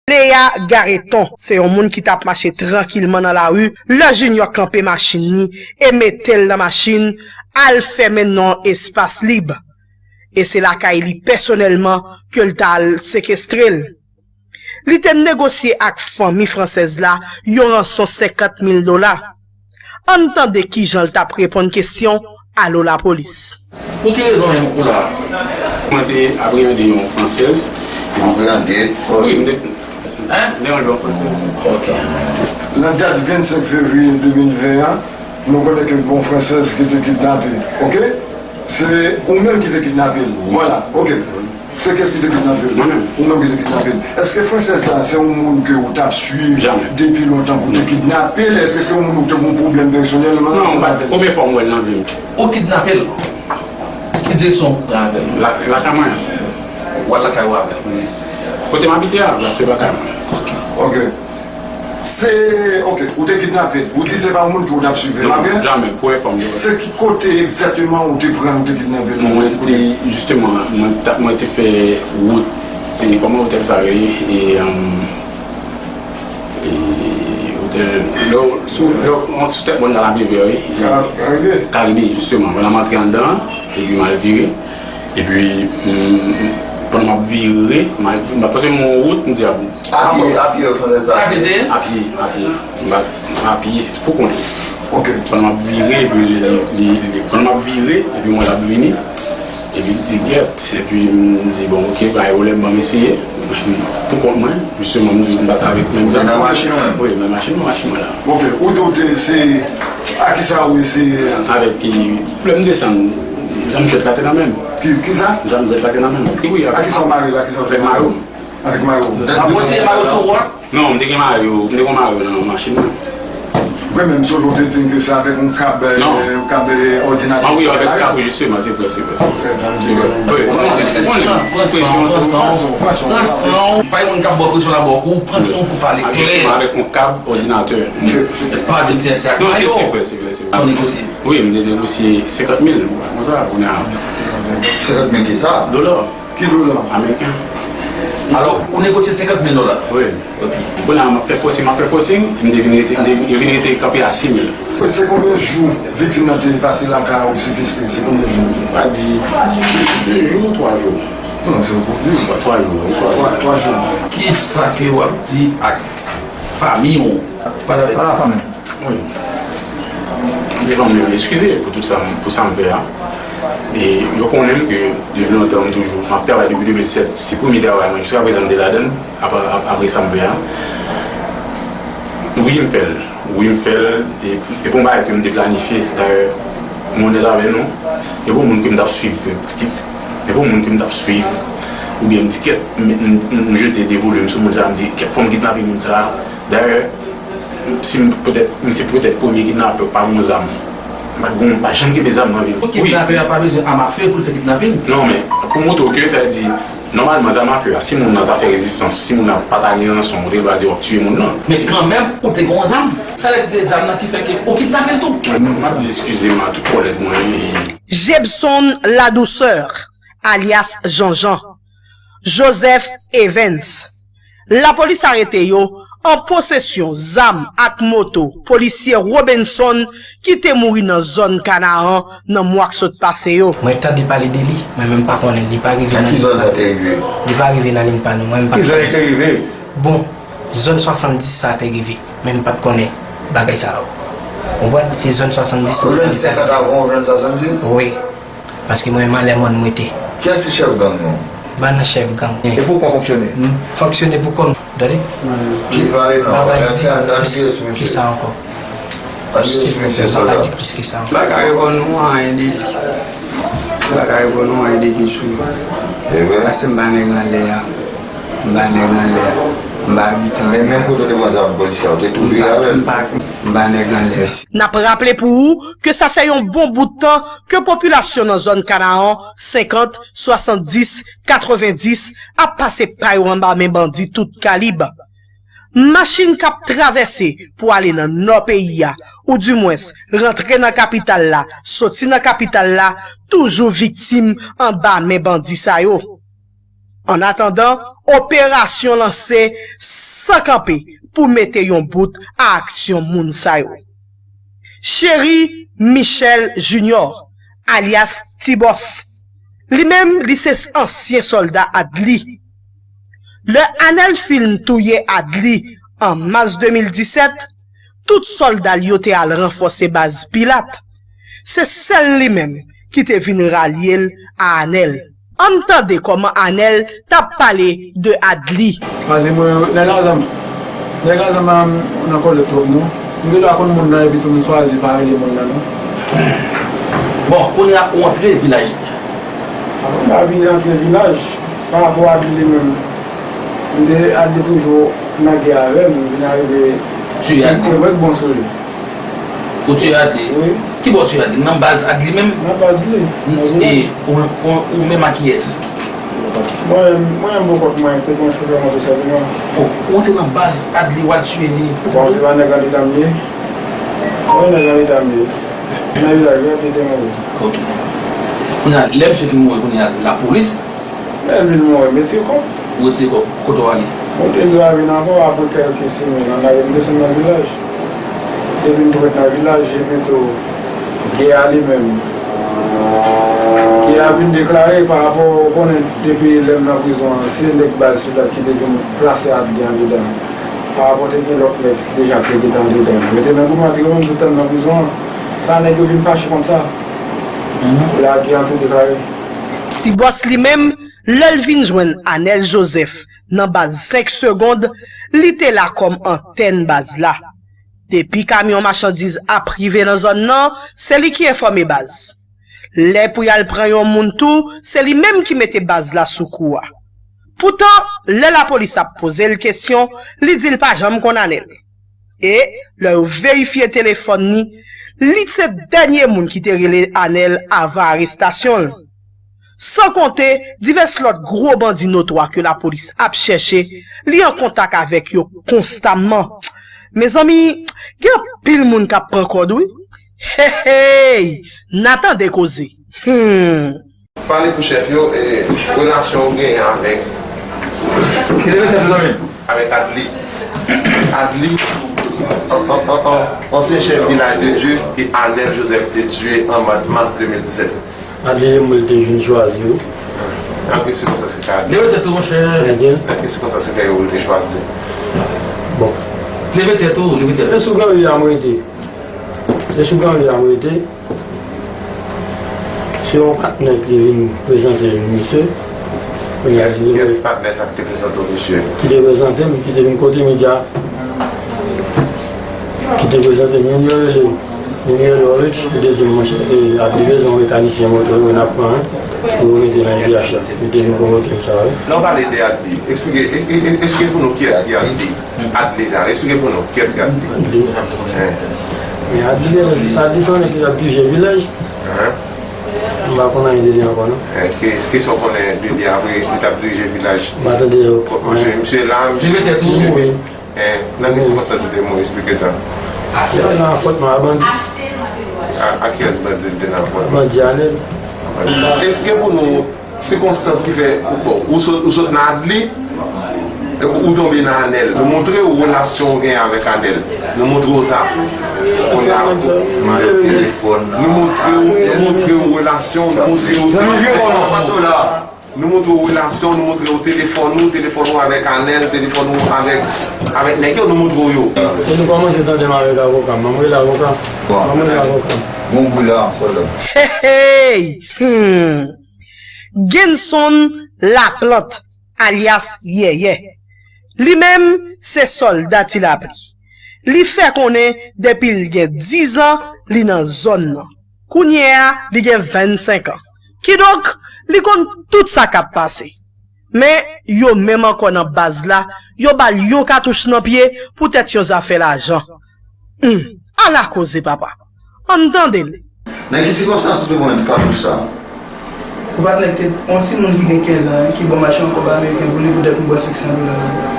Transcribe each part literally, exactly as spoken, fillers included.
Léa Gareton se yon moun ki t ap mache trankilman nan lari lè Junior kanpe machin li e mete l nan machin al fèmen nan yon espas lib. E se lakay li pèsonèlman ke l t al sekestre l. Li te negosye ak fanmi fransèz la yon ranson senkant mil dola. Ann tande kijan l t ap reponn kesyon Alo Lapolis. Pou ki rezon menm ou la? Mwen te apreyande yon fransèz. Apreyande? Wi, m te. Hein? M te yon fransèz. Ok. Nan dat vennsenk fevriye de mil ven an, nou konnen ke gon fransèz ki te kidnape. Ok? Se ou menm ki te kidnape l. Vwala. Ok. Se kiyès ki te kidnape l? Mwen menm. Ou menm ki te kidnape l. Èske fransèz la, se yon moun ke ou t ap swiv depi lontan pou te kidnape l? Èske se yon moun ou te gon pwoblèm pèsonèlman? Non, m pa, premye fwa m wè l nan vi m. Ou kidnape l? Ki direksyon ou pran avè l? La, lakay mwen. Ou al lakay ou avè l? Wi. Kote m abite a, la, se lakay mwen. Ok. Se, ok, ou te kidnape l. Ou di se pa yon moun ke ou t ap swiv, e pa vre? Non, jamè, premye fwa m wè l. Se ki kote egzakteman ou te pran, ou te kidnape l? Mwen te, jisteman, mwen ta, mwen te fè wout, e kòman otèl sa rele? E, um, e, otèl, lè w, sou, lè w, sou tèt mòn nan Karibe, wi. Ka-, Karibe? Karibe, jisteman. Pandan m antre anndan, epi m al vire. Epi, mm, pandan m ap vire, m al, m ap pase yon wout, m di, a, bon. A pye, a pye, ou fè sa? A pye, a pye. M pa, m pa pye, pou kont li. Ok. Pandan m ap vire, epi li, li, li, pandan m ap vire, epi mwen l ap vini, epi li di, "Gèt." Epi m di, "Bon, ok, pa gen pwoblèm, ban m eseye." Pou kont mwen, jisteman, m di, m pa t avèk menm zam. Nan machin ou menm? Wi, nan machin, nan machin mwen la. Ok, ou di ou te, se, a kisa ou eseye? Avèk ki, lè m desann, zam jwèt la te nan men m. Ki, kisa? Zam jwèt la te nan men m. Wi, avèk. A kisa ou mare la, kisa ou te mare? Avèk mayo. Avèk mayo. Ap retire mayo sou ou a? Non, m te gen mayo, m te gen mayo nan machin nan. Mwen menm, sou ou te di m ke se avèk yon kab, eh, yon kab, eh, òdinatè. Ah wi, avèk kab, wi, jisteman, se vre, se vre, se vre. Se vre. Wi, non, mwen, mwen, pran san, pran san, pran san, pa yon moun k ap ba w presyon la, ba w kou, pran san pou pale klè. Ah, jisteman, avèk yon kab òdinatè. Pa di m se, se ak mayo. Non, se, se vre, se vre, se vre. Ou negosye? Wi, m te negosye senkant mil, konsa, kounye a. Senkant mil ki sa? Dola. Ki dola? Ameriken. Alò, ou negosye senkant mil dola? Wi. Ok. Kounye a, m ap fè fòsing, m ap fè fòsing, m te vin rete, m te, yo vin rete kanpe a sis mil. Se konbyen jou viktim nan te pase lakay ou sekestre? Se konbyen jou? Pa di de jou, twa jou. Non, se yon pwoblèm. Twa jou, wi, twa jou. Twa, twa jou. Kisa ke w ap di ak fanmi w? Pale avèk fanmi. Wi. Devan mwen, eskize pou tout sa, m- pou sa m fè a. E yo konnen m ke depi lontan m toujou, m ap travay depi de mil sèt. Se premye travay mwen, jiska prezan m te ladan l, apa- ap- apre sa m fè a. Wi, m fè l. Wi, m fè l. E, e pou yon bagay ke m te planifye. Dayè, m onèt avè nou. E pou moun ke m t ap swiv, e pou moun ke m t ap swiv, oubyen m di, "Kèt, m, m, m, m jete de volim sou moun sa a," m di, "Kèt, fò m kidnape moun sa a." Dayè, si m petèt, m se petèt premye kidnapè k pa gon zam. M pa t gon, m pa janm kenbe zam nan vi m. Wi. Kidnapè a pa bezwen zam afe pou l fè kidnapin. Non, men, pou montre w ke, sa vle di, nòmalman, zam afe a, si moun nan ta fè rezistans, si moun nan pa ta gen ranson, ou te va di w ap tiye moun nan. Men kanmenm, ou te gon zam. Sa vle di se zam nan ki fè ke ou kidnape l tou. Mwen, m ap di eskize m a tout kòlèg mwen, e Jebson Ladouceur, alyas Janjan, Joseph Evens. Lapolis arete yo an posesyon zam ak moto polisye Robenson ki te mouri nan zòn Kanaran nan mwa k sot pase yo. Mwen tande pale de li, mwen menm pa konnen, li pa rive nan liy pa nou. Nan ki zòn sa te rive? Li pa rive nan liy pa nou, mwen menm pa konnen. Ki zòn li te rive? Bon, zòn swasanndis sa te rive, men m pa t konnen bagay sa yo. Ou konprann? Se zòn swasanndis. Ou jwenn senkant avan, ou jwenn swasanndis? Wi. Paske mwen menm anlè mòn m rete. Kiyès ki chèf gang nou? M pa nan chèf gang. E pou kò fonksyone? M fonksyone pou kò m. Tande? Ki pale non. M pa pale di plis ki sa ankò. Silvouplè, m pa ka di plis ki sa ankò. M pa ka reponn ou anyen de li. M pa ka reponn ou anyen de li sou li. E vre? Paske m pa nèg anlè a. M pa nèg anlè a. M pa abitan. Men menm kote w te pran zam polisye a, ou te tou vire avè l? M pa, m pa nèg anlè. N ap raple pou ou ke sa fè yon bon bout tan ke popilasyon nan zòn Kanaran, senkant, swasanndis, katrevenndis, ap pase pa yo anba men bandi tout kalib. Machin k ap travèse pou ale nan nò peyi a, oudimwens rantre nan kapital la, soti nan kapital la, toujou viktim anba men bandi sa yo. Annatandan, operasyon lanse san kanpe pou mete yon bout a aksyon moun sa yo. Cheri Michel Junior, alyas Ti Bòs, li menm, li se ansyen sòlda Adli. Lè Anèl fin touye Adli an mas de mil disèt, tout sòlda l yo te al ranfòse baz Pilat. Se sèl li menm ki te vin ralye l a Anèl. Ann tande kòman Anèl t ap pale de Adli. Paske mwen, nèg la zanm, nèg la zanm pa nan kòlèt twòp non. M gen dwa konn moun nan epi tou m chwazi pa rele moun nan non. Bon, kounye a ou antre vilaj. Apre m pa vin antre vilaj, pa rapò Adli li menm, m te Adli toujou nan gè avè m, m vin arive. Tiye Adli? Mwen bon sou li. Ou tiye Adli? Wi. Kibò ou tiye Adli? Nan baz Adli menm? Nan baz li. E ou, ou, ou menm ak kiyès? Mwen, mwen menm pou kont mwen, te gen yon chofè moto senpleman. Ou, ou te nan baz Adli w al tiye li? Bon, se pa nèg an leta m ye. Mwen nèg an leta m ye. Nan vilaj, wi, Adli te mouri. Ok. Kounye a, lè misye fin mouri, kounye a, lapolis. Lè l vin mouri, m retire kò m. Ou retire kò w. Kote w ale? Mwen te dwe vin ankò apre kèlke semèn, ann ale m desann nan vilaj. Depi m tou ret nan vilaj, epi tou, gè a li menm. Gè a vin deklare pa rapò, ou konnen, depi lè m nan prizon an, se nèg baz Pilat ki te vin plase Adli andedan. Pa rapò te gen lòt nèg deja ki te gentan andedan. Yo te nan goumen ak yo menm tout tan m nan prizon an. Sa nèg yo vin fache kont sa. Lè a gè an tou deklare. Ti Bòs li menm, lè l vin jwenn Anèl Jozèf nan baz senk Segond, li te la kòm antèn baz la. Depi kamyon machandiz ap rive nan zòn nan, se li ki enfòme baz. Lè pou y al pran yon moun tou, se li menm ki mete baz la sou kou a. Poutan, lè lapolis ap poze l kesyon, li di l pa janm konn Anèl. E, lè yo verifye telefòn li, li se dènye moun ki te rele Anèl avan arestasyon l. San konte, divès lòt gwo bandi notwa ke lapolis ap chèche, li an kontak avèk yo konstamman. Mezanmi, gen anpil moun k ap pran kòd, wi. Hey, hey! N a tande koze. Hum. Pale pou chèf yo, e, relasyon ou genyen avèk. Ki te mete sou zanmi? Avèk Adli. Adli, an, an, an, an, ansyen chèf Vilaj de Dye, ke Anèl Jozèf te tiye an mas de mil disèt. Adli e mwen te vin chwazi wi. Nan ki sikonstans ki fè Adli? Leve tèt ou monchè. Nan ki sikonstans ki fè yo te chwazi? Bon. Leve tèt ou, leve tèt ou. E sou Granri a mwen te. E sou Granri a mwen te. Se yon patnè ki te vin prezante misye. Kounye a li di mwen. Kiyès patnè sa ki te prezante w misye? Ki te prezante m, ki te vin kote m, li di a. Ki te prezante m, youn yo rele Niniye Lorich, li te di m, monchè, e, Adli bezwen yon mekanisyen moto, wi, n ap pran, wi, pou yo mete nan I P H la. Li te vin konvoke m sa, wi. Lè w pale de Adli, eksplike, e, e, e, eksplike pou nou kiyès ki Adli. Adli sa, eksplike pou nou, kiyès ki Adli? Adli. Men Adli, Adli se yon nèg ki t ap dirije vilaj. M pa konn anyen de li ankò, non. Ki, ki sa w konnen de li apre li t ap dirije vilaj? M pa tande anyen. Misye la, misye. Li mouri. Nan ki sikonstans li te mouri? Eksplike sa. Li te nan afwontman a bandi. A, a kiyès bandi li te nan afwontman? Bandi Anèl. Eksplike pou nou sikonstans ki fè ou, bon, ou sot, ou sot nan Adli, epi ou tonbe nan Anèl. Nou montre w relasyon ou genyen avèk Anèl. Nou montre w sa. Kounye a, nou montre w, nou montre w relasyon, nou montre w. Nou montre w relasyon, nou montre w telefòn ou, telefòn ou avèk Anèl, telefòn ou avèk, avèk nèg yo, nou montre w yo. E nou kòmanse tande m avèk avoka m. Ban m rele avoka m. Ban m rele avoka m. Bon, bon, la, fò la. Hey, hey! Hmm. Genson Laplante, alyas Yèyè. Li menm, se sòlda Ti Lapli. Li fè konnen depi l gen diz an, li nan zòn nan. Kounye a, li gen vennsenk an. Kidonk, li konn tout sa k ap pase. Men, yo menm ankò nan baz la, yo ba l yon katouch nan pye poutèt yon zafè lajan. Hum, ala koze papa. Ann tande l. Nan ki sikonstans ou te pran katouch sa? Yon patnè k te, yon timoun ki gen kenz an, ki ban m achte yon kòb ameriken pou li poutèt m pran senk san dola nan men l.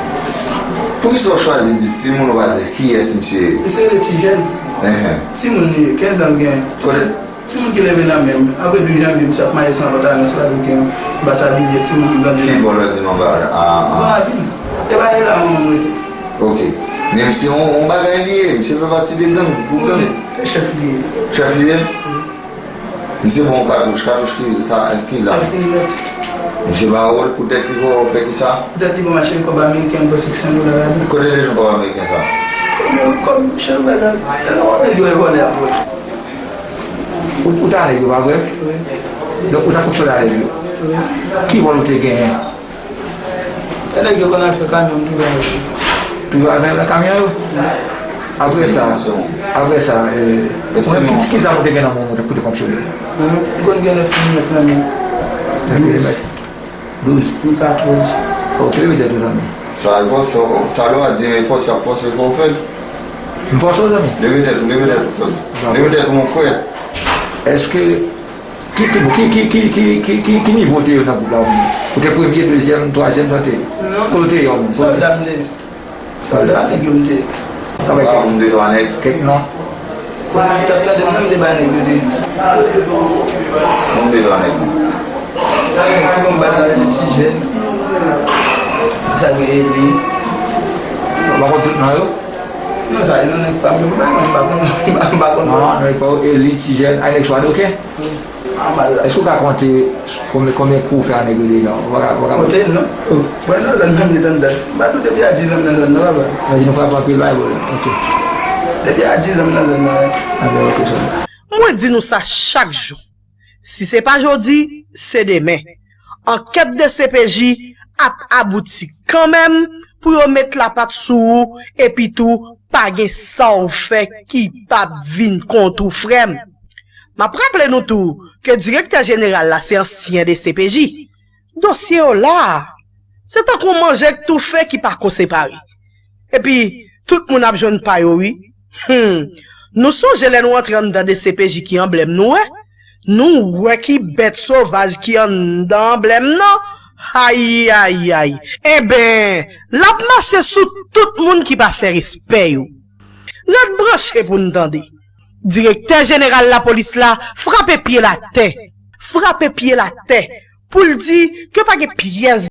Poukisa w chwazi di timoun ou pa di kiyès misye ye? Misye rele Ti Jèn. Enhen. Timoun li ye, kenz an l genyen. Kote, Timoun ki leve nan men m, apre douz janvye, misye ap mache san pantalon, san doken, m pa sa bilyè, timoun ki grandi nan men m. Ki bò lè di non ba a? Nan ravin. E pa e la manman m rete. Ok. Men misye yon, yon bagay li ye, misye fè pati de gang, gwoup gang. Se chèf li ye. Chèf li ye? Misye bon katouch, katouch ki, ka- ki zam? Misye ba ou l poutèt li fè w fè kisa? Poutèt li ban mache kòb ameriken, ban sèk san dola ladan. Kote te jwenn kòb ameriken sa? Kòb, kòb, chèf bagay. Tèlman w ap di yo e vòlè ap vòlè. Ou, ou t avèg yo, pa vre? Wi. Donk, ou t ap fonksyone avèg yo? Wi. Ki wòl ou te genyen? E nèg yo konn al fè kamyon m toujou avèk yo. Toujou avèk nan kamyon yo? Wi. Apre sa, apre sa, e, ki, ki zam ou te gen nan men w pou te fonksyone? Wi. M konn gen nèf milimèt nan men m. Nèf milimèt. Douz. M katòz. Ok, leve tèt ou, zanmi. Sa e fòse, sa yo a di e fòse, ap fòse fò w fè l. M fòse w, zanmi. Leve tèt ou, leve tèt ou, frè m. Leve tèt ou, mon frè. Èske, ki, ki, ki nivo w te ye nan gwoup la, ou menm? Ou te premye, dezyèm, twazyèm, sa te ye? Non. Kote w te ye, ou menm? Sòlda m te ye. Sòlda nèg yo m te. Sa va, kèk, moun de twa nèg. Kèk non. Polis ki t ap tande m nan, m te bay nèg yo de. Moun de twa nèg. Nèg ki konn bat avèk Ti Jèn. Sa gen Eli. Ou pa konn tout non yo? Non, sa yo nèg pa m yo, m pa konn, m pa konn. Non, nèg pa w, Eli, Ti Jèn, a nèg swa doken? Èske w ka konte konbyen, konbyen kou w fè a nèg yo deja? Ou pa ka, ou pa ka konte? Non. Mwen nan zòn nan, m ret anndan. M pa tou depi a diz an m nan zòn nan, papa. Sa di nou frape anpil bay vòlè. Ok. Depi a diz an m nan zòn nan, wi. Anben, ok, sòlda. Mwen di nou sa chak jou. Si se pa jodi, se demen. Ankèt D C P J ap abouti kanmenm pou yo met lapat sou ou, epi tou, pa gen sa w fè ki p ap vin kont ou, frè m. M ap raple nou tou ke direktè jeneral la se ansyen D C P J. Dosye yo la a, se tankou yon manje k toufe ki pa ko separe. Epi, tout moun ap jwenn pa yo, wi. Hum. Nou sonje lè nou antre anndan D C P J ki anblèm nou wè? Nou wè ki bèt sovaj ki anndan anblèm nan? Ayayay! Enben, l ap mache sou tout moun ki pa fè respè yo. Ret branche pou n tande. Direktè jeneral lapolis la frape pye l atè. Frape pye l atè pou l di ke pa gen pyès